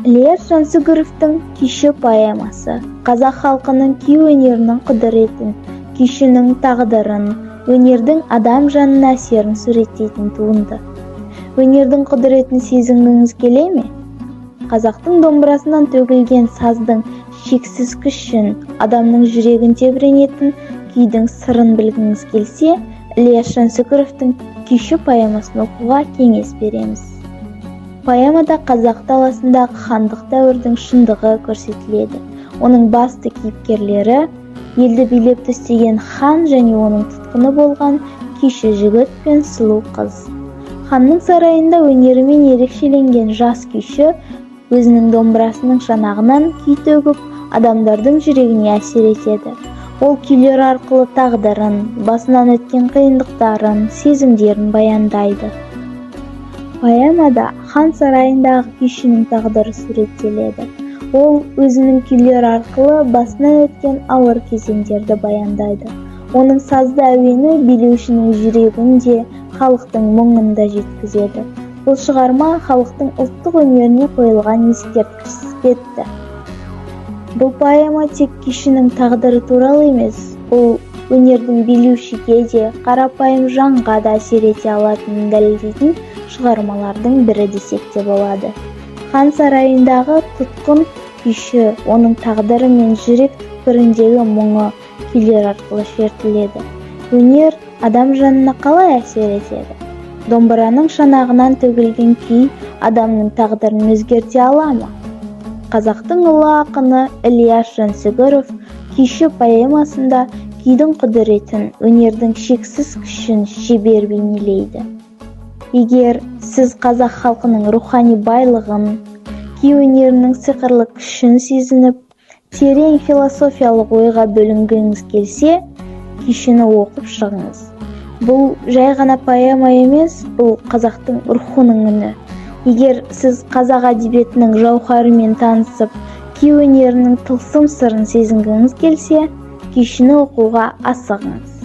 Ілияс Жансүгіровтің «Күйші» поэмасы қазақ халқының күй өнерінің құдіретін, күйшінің тағдырын, өнердің адам жанына әсерін суреттейтін туынды. Өнердің құдіретін сезінгіңіз келе ме? Қазақтың домбырасынан төгілген саздың шексіз күшін, адамның жүрегін тебіренетін күйдің сырын білгіңіз келсе, Ілияс Жансүгіровтің «Күйші» поэмасын оқуға кеңес береміз. Поэмада қазақ даласындағы хандық дәуірдің шындығы көрсетіледі. Оның басты кейіпкерлері – елді билеп төстеген хан және оның тұтқыны болған күйші жігіт пен сұлу қыз. Ханның сарайында өнерімен ерекшеленген жас күйші өзінің домбырасының шанағынан күй төгіп, адамдардың жүрегіне әсер етеді. Ол күйлер арқылы тағдырын, басынан өткен қиындықтарын, сезімдерін баяндайды. Поэмада хан сарайындағы күйшінің тағдыры суреттеледі. Ол өзінің күйлері арқылы басынан өткен ауыр кезеңдерді баяндайды. Оның сазды әуені билеушінің жүрегін де, халықтың мұңын да жеткізеді. Бұл шығарма халықтың ұлттық өнеріне қойылған ескерткіш іспетті. Бұл поэма тек күйшінің тағдыры туралы емес, бұл өнердің билеушіге де, қарапайым жанға да әсер ете алатынын дәлелдейтін шығармалардың бірі десек те болады. Хан сарайындағы тұтқын күйші, оның тағдыры мен жүрек түкпіріндегі мұңы күйлер арқылы шертіледі. Өнер адам жанына қалай әсер етеді? Домбыраның шанағынан төгілген күй адамның тағдырын өзгерте ала ма? Қазақтың ұлы ақыны Ілияс Жансүгіров «Күйші» поэмасында күйдің құдіретін, өнердің шексіз күшін шебер бейнелейді. Егер сіз қазақ халқының рухани байлығын, күй өнерінің сиқырлы күшін сезініп, терең философиялық ойға бөленгіңіз келсе, «Күйшіні» оқып шығыңыз. Бұл жай ғана поэма емес, бұл қазақтың рухының үні. Егер сіз қазақ әдебиетінің жауһарымен танысып, күй өнерінің тылсым сырын сезінгіңіз келсе, «Күйшіні» оқуға асығыңыз.